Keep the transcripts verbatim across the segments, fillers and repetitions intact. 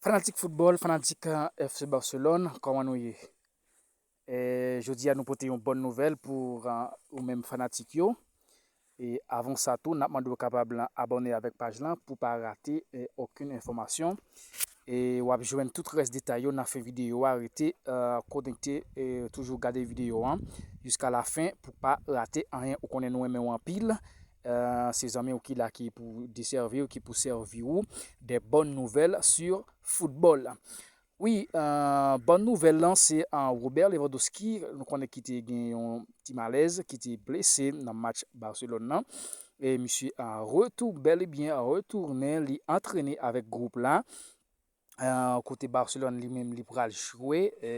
Fanatik foutbòl, fanatik F C Barcelone, kòman nou ye? E, jodi a nou pote yon bòn nouvèl pou ou menm fanatik yo. E avan sa tou, n ap mande w kapab abòne avèk paj lan pou pa rate e, okenn enfòmasyon. E w ap jwenn tout rès detay yo nan fen videyo a. Rete e, konekte, e toujou gade videyo an jiska lafen pou pa rate anyen. Ou konnen nou renmen w anpil. E, se zanmi w ki la ki pou desèvi w, ki pou sèvi w de bòn nouvèl sou foutbòl. Wi, e, bòn nouvèl lan se e, Robert Lewandowski, nou konnen ki te gen yon ti malèz, ki te blese nan match Barcelone nan. E misye a retou, bèl e byen retounen, li antrene avèk gwoup la. E, kote Barcelone li menm li pral jwe e,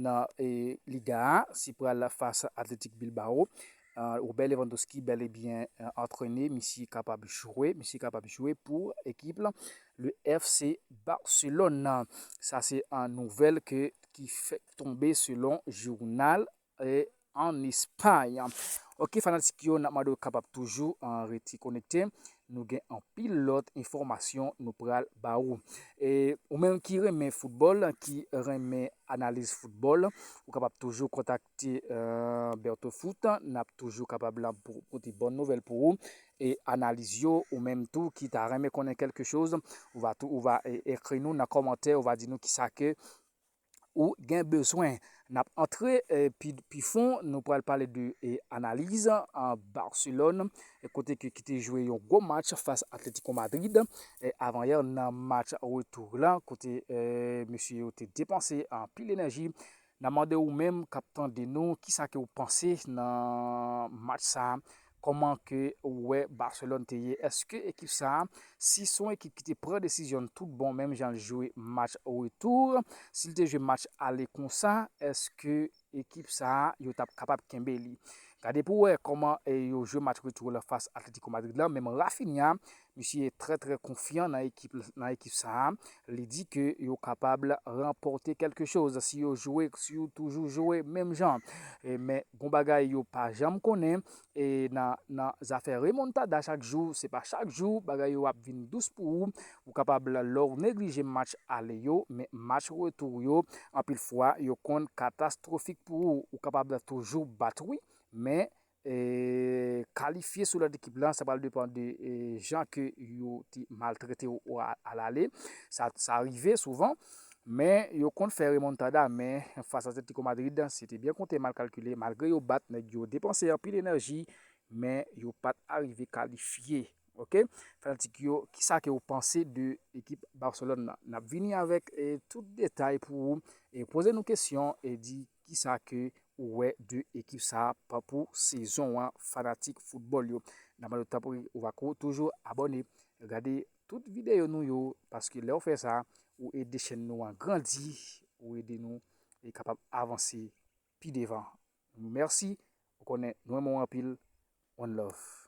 nan e, Liga a, si pral fas Athletic Bilbao. E, Robert Lewandowski bèl e byen e, antrene, misye kapab jwe, misye kapab jwe pou ekip la, le F C Barcelone. Sa se an nouvèl ke ki fèk tonbe selon jounal e, an Espay. Ok, fanatik yo, n ap mande w kapab toujou an rete konekte. Nou gen anpil lòt enfòmasyon nou pral ba ou. E ou menm ki renmen foutbòl, ki renmen analiz foutbòl, ou kapab toujou kontakte e, Berto Foot. N ap toujou kapab la pou pote bòn nouvèl pou ou e analiz yo. Ou menm tou ki ta renmen konnen kèlke choz, ou va tou, ou va e, ekri nou nan kòmantè, ou va di nou kisa ke ou gen bezwen. N ap antre e, pi, pi fon, nou pral pale de e, analiz an Barcelone, e, kote ke, ki te jwe yon gwo match fas Atletico Madrid e, avanyè nan match retou la, kote e, mesye yo te depanse anpil enèji. N a mande ou menm k ap tande nou, kisa ke w panse nan match sa a? Kòman ke ou wè Barcelone te ye? Èske ekip sa a, si se yon ekip ki te pran desizyon l tout bon, menm jan l jwe match retou, si l te jwe match ale konsa, èske ekip sa a, yo t ap kapab kenbe li? Gade pou w wè kòman e, yo jwe match retou la fas Atletico Madrid la, menm Raphinha, misye trè, trè konfyan nan ekip, nan ekip sa a. Li di ke yo kapab ranpòte kèlke choz si yo jwe, si yo toujou jwe menm jan. E, men, gon bagay yo pa janm konnen, e nan, nan zafè remontada chak jou, se pa chak jou bagay yo ap vin dous pou ou. Ou kapab, lè w neglije match ale yo, men match retou yo, anpil fwa, yo konn katastwofik pou ou. Ou kapab toujou bat, wi, men e, kalifye sou lòt ekip la, sa pral depann de e, jan ke yo te maltrete w a- alale. Sa, sa rive souvan, men yo konn fè remontada, men fas Atletico Madrid, se te byen konte, mal kalkile, malgre yo bat nèg yo, depanse anpil enèji, men yo pa t arive kalifye. Ok? Fanatik yo, kisa ke w panse de ekip Barcelone nan? N ap vini avèk e, tout detay pou ou e poze nou kesyon e di kisa ke ou wè de ekip sa a pa pou sezon an, fanatik foutbòl yo. N a mande w tanpri, ou va ko- toujou abòne, gade tout videyo nou yo, paske lè w fè sa, ou ede chèn nou an grandi, ou ede nou e kapab avanse pi devan. Nou mèsi, ou konnen nou renmen w anpil, one love.